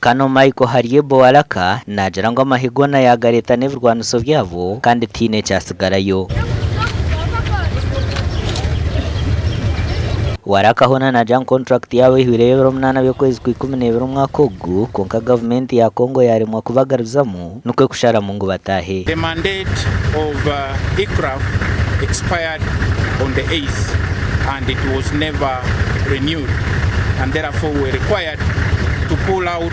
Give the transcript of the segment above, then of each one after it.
Kano Michael Haryebo Walaka naagira ngu amahe goona yaagareeta n'ebirwaniso byabo kandi tihaine ekyatsigarayo. Walaka hoona naagira ngu kontrakiti yaabo ehweireyo ebiro munaana by'okwezi kwa 12 omwaka ogu kwonka gavumenti ya Congo yaaremwa kubagaruzamu nikwo kusharamu ngu bataahe. The mandate of EACRF expired on the eighth and it was never renewed and therefore we were required to pull out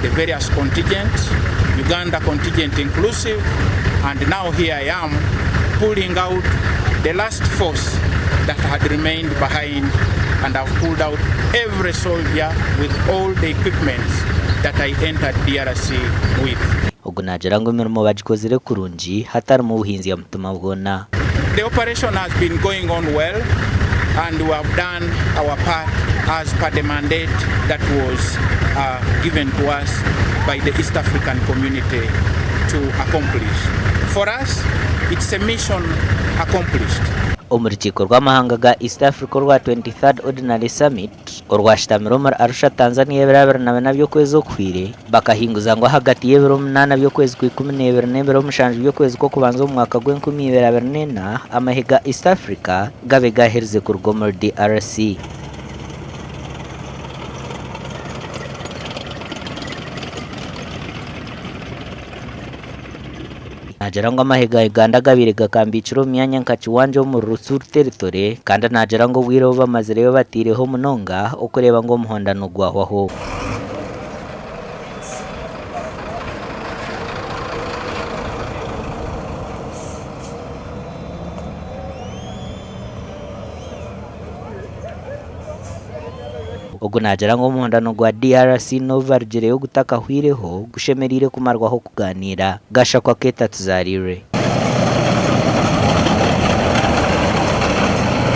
the various contingents, Uganda contingent inclusive, and now here I am pulling out the last force that had remained behind and I've pulled out every soldier with all the equipments that I entered DRC with. Ogu naagira ngu emirimo bagikozire kurungi hatarimu buhinzya mutima bwona. The operation has been going on well and we have done our part as per the mandate that was given to us by the East African community to accomplish. For us, it's a mission accomplished. Omu rukiiko rw'amahanga ga East Africa orwa 23rd Ordinary Summit orwashutamire omuri Arusha, Tanzania ebiro 24 by'okwezi okuhwaire, Bakahinguza ngu ahagati y'ebiro munaana by'okwezi kwa 12 n'ebiro mushanju by'okwezi kw'okubanza omu mwaka gw'enkumi ibiri 24, amahe ga East Africa gabe gaaherize kuruga omuri DRC. Naagira ngu amahe ga Uganda gabaire gakambiikire omu myanya nka Kiwanja omuri Rutsuru Territory kandi naagira ngu obwire obu bamazireyo bataireho munonga okureeba ngu omuhondano gwahwaho. Ogu naagira ngu omuhondano gwa DRC n'obu barugireyo gutakahwireho, gushemereire kumarwaho okugaaniira. Gashakwa Keita Tuzariirwe.